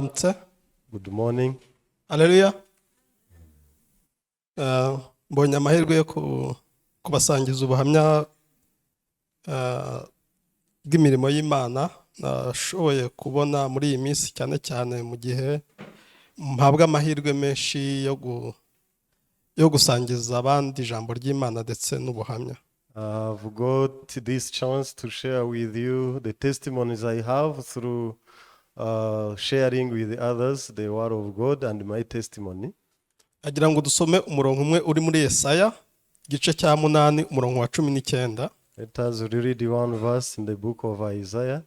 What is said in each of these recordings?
Mwaramutse. Good morning. Aleluya. Mbonye amahirwe yo kubasangiza ubuhamya bw'imirimo y'Imana nashoboye kubona muri iyi minsi, cyane cyane mu gihe mpabwa amahirwe menshi yo gusangiza abandi ijambo ry'Imana ndetse n'ubuhamya. I've got this chance to share with you the testimonies I have through sharing with others the word of God and my testimony. Agira ngo dusome umurongo umwe uri muri Yesaya igice cya 8, umurongo wa 19. Let us read one verse in the book of Isaiah,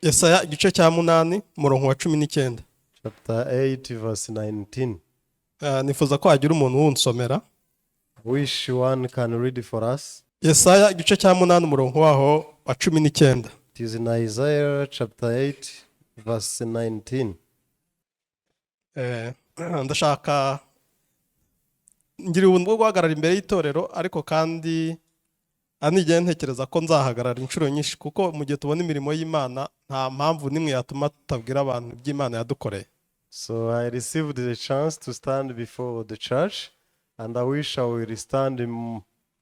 Yesaya igice cya 8, umurongo wa 19. Chapter 8, verse 19. Nifuza ko hagira umuntu wunsomera. Wish one can read for us. Yesaya igice cya 8, umurongo waho wa 19. It is in Isaiah chapter 8, verse 19. Ndashaka ngira ubuntu bwo guhagarara imbere y'itorero, ariko kandi nigera ntekereza ko nzahagarara inshuro nyinshi, kuko mu gihe tubona imirimo y'Imana nta mpamvu n'imwe yatuma tutabwira abantu iby'Imana yadukoreye. So I received the chance to stand before the church, and I wish I will stand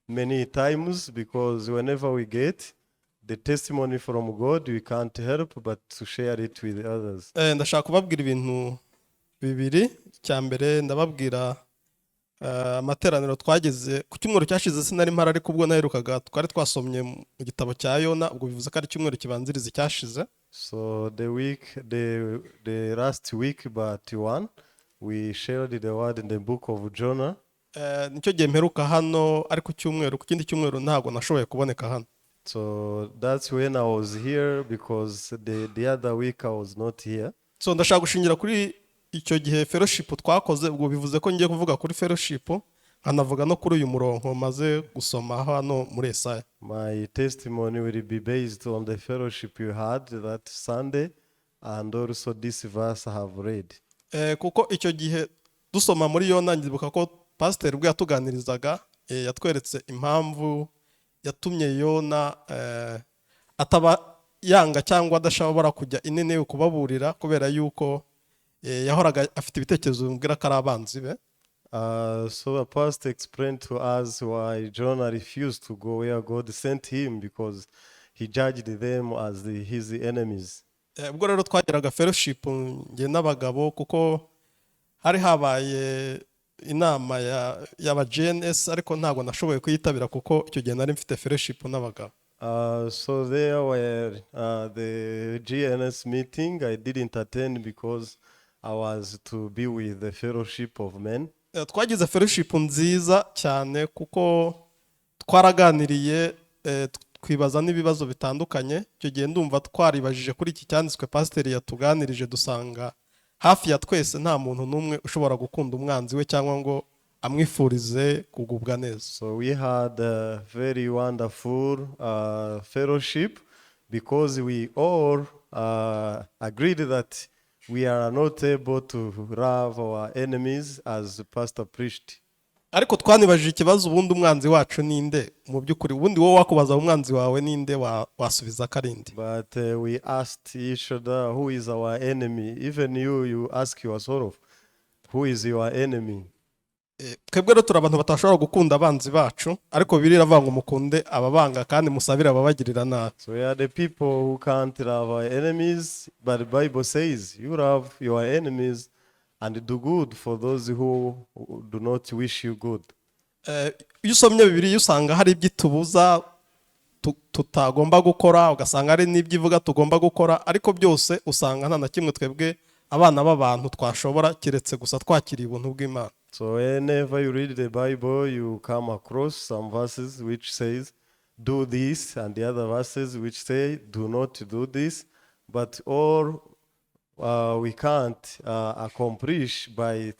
many times, because whenever we get the testimony from God, we can't help but to share it with others. Ndashaka kubabwira ibintu bibiri. Icya mbere, ndababwira amateraniro twageze ku cyumweru cyashize. Sinari mpari, ariko ubwo naherukaga twari twasomye mu gitabo cya Yona. Ubwo bivuze ko ari icyumweru kibanziriza icyashize. So the last week but one, we shared the word in the book of Jonah. Nicyo gihe mperuka hano, ariko cyumweru ku kindi cyumweru ntabwo nashoboye kuboneka hano. So that's when I was here, because the other week I was not here. So ndashaka gushingira kuri icyo gihe fellowship twakoze. Ubwo bivuze ko ngiye kuvuga kuri fellowship, nkanavuga no kuri uyu murongo maze gusoma hano muri Esaya. My testimony will be based on the fellowship you had that Sunday and also this verse I have read. Kuko icyo gihe dusoma muri Yona, ndibuka ko pasiteri ubwo yatuganirizaga yatweretse impamvu yatumye Yona ataba yanga cyangwa adashobora kujya i Ninewe kubaburira, kubera yuko yahoraga afite ibitekerezo bimubwira ko ari abanzi be. So a pastor explained to us why Jonah refused to go where God sent him, because he judged them as his enemies. Ubwo rero twageraga fellowship njye n'abagabo, kuko hari habaye inama y'aba GNS, ariko ntabwo nashoboye kuyitabira kuko icyo gihe nari mfite fellowship n'abagabo. So there were the GNS meeting. I didn't attend because I was to be with the fellowship of men. Twagize fellowship nziza cyane kuko twaraganiriye, twibaza n'ibibazo bitandukanye. Icyo gihe ndumva twaribajije kuri iki cyanditswe pasiteri yatuganirije, dusanga hafi ya twese nta muntu n'umwe ushobora gukunda umwanzi we cyangwa ngo amwifurize kugubwa neza. So we had a very wonderful fellowship because we all agreed that we are not able to love our enemies, as the pastor preached. Ariko twanibajije ikibazo: ubundi umwanzi wacu ninde mu by'ukuri? Ubundi wowe wakubaza umwanzi wawe ninde, wasubiza ko ari nde? But we asked each other, who is our enemy? Even you ask yourself, who is your enemy? Twebwe rero turi abantu batashobora gukunda abanzi bacu, ariko Bibiliya iravuga ngo mukunde ababanga kandi musabire ababagirira nabi. So we are the people who can't love our enemies, but the Bible says you love your enemies and do good for those who do not wish you good. Iyo usomye Bibiliya usanga hari ibyo itubuza tutagomba gukora, ugasanga hari n'ibyo ivuga tugomba gukora, ariko byose usanga nta na kimwe twebwe abana b'abantu twashobora, keretse gusa twakiriye ubuntu bw'Imana. So whenever you read the Bible, you come across some verses which says, "Do this," and the other verses which say, "Do not do this." But all we can't accomplish by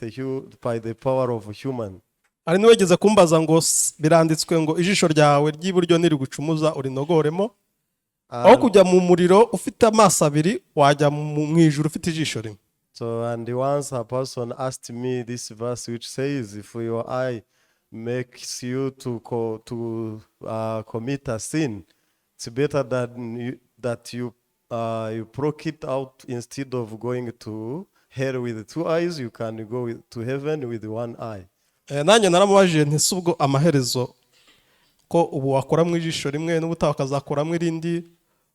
the power of human. Hari n'uwigeze kumbaza ngo biranditswe ngo ijisho ryawe ry'iburyo nirigucumuza urinogoremo, aho kujya mu muriro ufite amaso abiri wajya mu ijuru ufite ijisho rimwe. So, and once a person asked me this verse which says, if your eye makes you to commit a sin, it's better that you you pluck it out. Instead of going to hell with two eyes, you can go to heaven with one eye. Nanjye naramubajije nti: "Se ubwo amaherezo ko ubu wakuramo ijisho rimwe, n'ubutaha ukazakuramo irindi,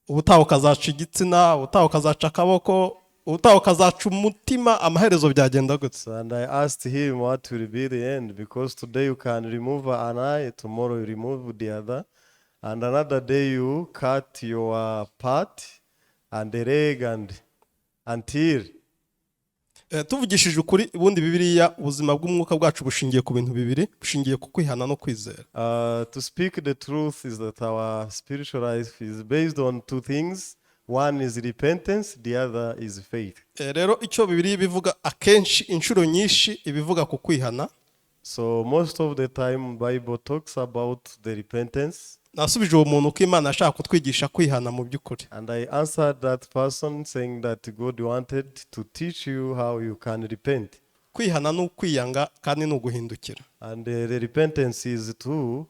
ubutaha ukazaca igitsina, ubutaha ukazaca akaboko, ubutaha ukazaca umutima, amaherezo byagenda gute?" So, and I asked him what will be the end, because today you can remove an eye, tomorrow you remove the other, and another day you cut your part and the leg and until. Tuvugishije ukuri, ubundi Bibiliya, ubuzima bw'umwuka bwacu bushingiye ku bintu bibiri: bushingiye ku kwihana no kwizera. To speak the truth is that our spiritual life is based on two things. One is repentance, the other is faith. Rero icyo Bibiliya ibivuga akenshi, inshuro nyinshi ibivuga ku kwihana. So most of the time, Bible talks about the repentance. Nasubije uwo muntu ko Imana yashaka kutwigisha kwihana mu by'ukuri. And I answered that person saying that God wanted to teach you how you can repent. Kwihana ni ukwiyanga kandi ni uguhindukira. And the repentance is to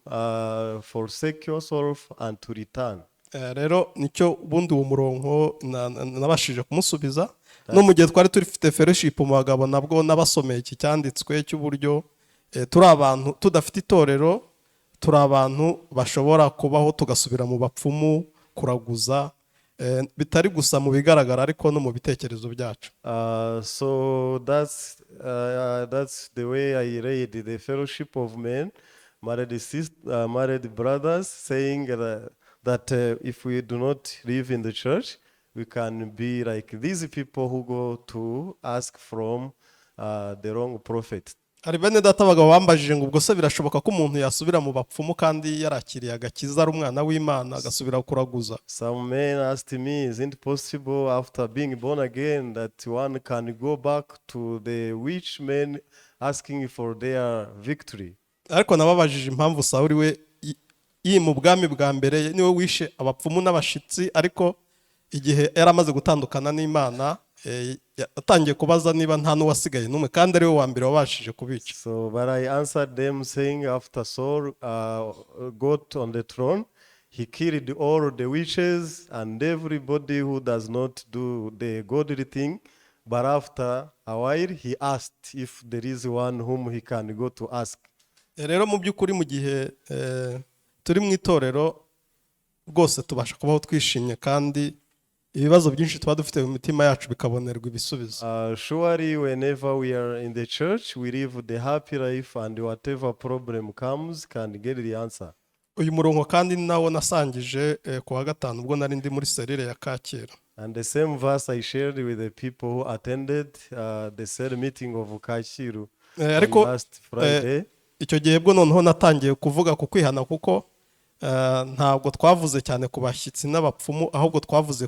forsake yourself and to return. Rero nicyo ubundi uwo murongo nabashije kumusubiza. No mu gihe twari turifite fellowship mu bagabo, nabwo nabasomeye iki cyanditswe cy'uburyo turi abantu tudafite itorero, turi abantu bashobora kubaho tugasubira mu bapfumu kuraguza, bitari gusa mu bigaragara ariko no mu bitekerezo byacu. So that's the way I read the fellowship of men, married brothers, saying that if we do not live in the church, we can be like these people who go to ask from the wrong prophet. Hari bene data abagabo bambajije ngo: "Ubwo se birashoboka ko umuntu yasubira mu bapfumu kandi yarakiriye agakiza, ari umwana w'Imana, agasubira kuraguza?" Some men asked me, "Isn't it possible after being born again that one can go back to the witch men asking for their victory?" Ariko nababajije impamvu Sawuri we yima ubwami bwa mbere niwe wishe abapfumu n'abashitsi, ariko igihe yari amaze gutandukana n'Imana, yatangiye kubaza niba nta n'uwasigaye n'umwe, kandi ari we wa mbere wabashije kubica. So, but I answered them saying, after Saul got on the throne, he killed all the witches and everybody who does not do the godly thing. But after a while, he asked if there is one whom he can go to ask. Rero mu by'ukuri, mu gihe turi mu itorero rwose, tubasha kubaho twishimye kandi ibibazo byinshi tuba dufite mu mitima yacu bikabonerwa ibisubizo. Surely, whenever we are in the church, we live the happy life, and whatever problem comes can get the answer. Uyu murongo kandi ni nawo nasangije ku wa gatanu ubwo nari ndi muri cellule ya Kacyiru. And the same verse I shared with the people who attended the cell meeting of Kacyiru on Ariko last Friday. Icyo gihe bwo noneho natangiye kuvuga ku kwihana, kuko ntabwo twavuze cyane ku bashyitsi n'abapfumu, ahubwo twavuze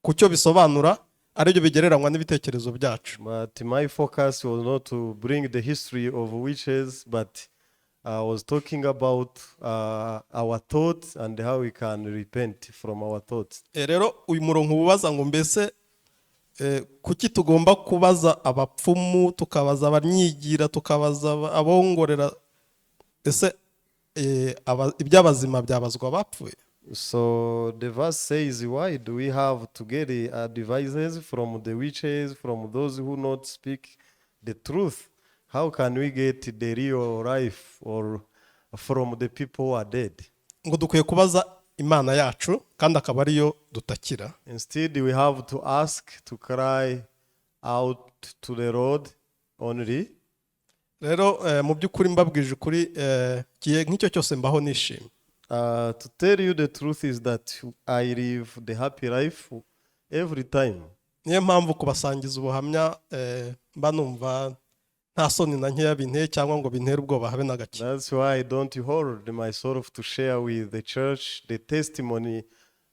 ku cyo bisobanura, aribyo bigereranywa n'ibitekerezo byacu. But my focus was not to bring the history of witches, but I was talking about our thoughts and how we can repent from our thoughts. Rero uyu murongo ubaza ngo: mbese kuki tugomba kubaza abapfumu, tukabaza abanyigira, tukabaza abongorera? Ese iby'abazima byabazwa abapfuye? So the verse says, why do we have to get the advices from the witches, from those who not speak the truth? How can we get the real life or from the people who are dead? Ngo dukwiye kubaza Imana yacu kandi akaba ariyo dutakira. Instead, we have to ask, to cry out to the Lord only. Rero mu by'ukuri, mbabwije ukuri, igihe nk'icyo cyose mbaho nishimye. To tell you the truth is that I live the happy life every time. Niyo mpamvu kubasangiza ubuhamya mba numva nta soni na nkeya binteye cyangwa ngo bintere ubwoba habe na gake. That's why I don't hold myself to share with the church the testimony,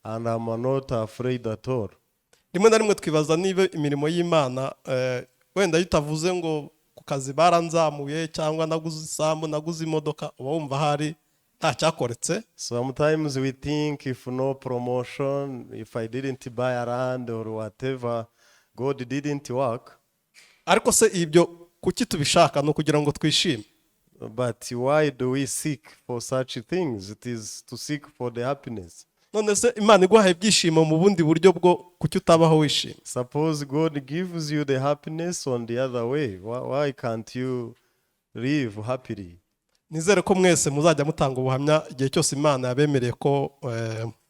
and I'm not afraid at all. Rimwe na rimwe twibaza niba imirimo y'Imana, wenda iyo utavuze ngo ku kazi baranzamuye cyangwa naguze isambu, naguze imodoka, uba wumva hari nta cyakoretse. Sometimes we think if no promotion, if I didn't buy a land or whatever, God didn't work. Ariko se ibyo kuki tubishaka? Ni ukugira ngo twishime. But why do we seek for such things? It is to seek for the happiness. None se Imana iguhaye ibyishimo mu bundi buryo bwo kuki utabaho wishimye? Suppose God gives you the happiness on the other way. Why can't you live happily? Nizere ko mwese muzajya mutanga ubuhamya igihe cyose Imana yabemereye ko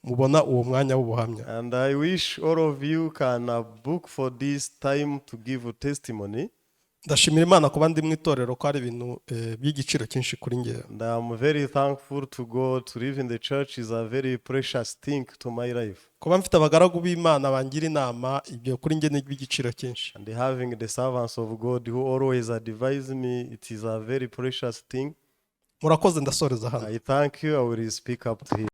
mubona uwo mwanya w'ubuhamya. And I wish all of you can book for this time to give a testimony. Ndashimira Imana kuba ndi mu itorero ko ari ibintu by'igiciro cyinshi kuri ngewe. And I'm very thankful to God. To live in the church is a very precious thing to my life. Kuba mfite abagaragu b'Imana bangira inama, ibyo kuri nge ni iby'igiciro cyinshi. And having the servants of God who always advise me, it is a very precious thing. Murakoze, ndasoreza hano. I thank you. I will speak up to here.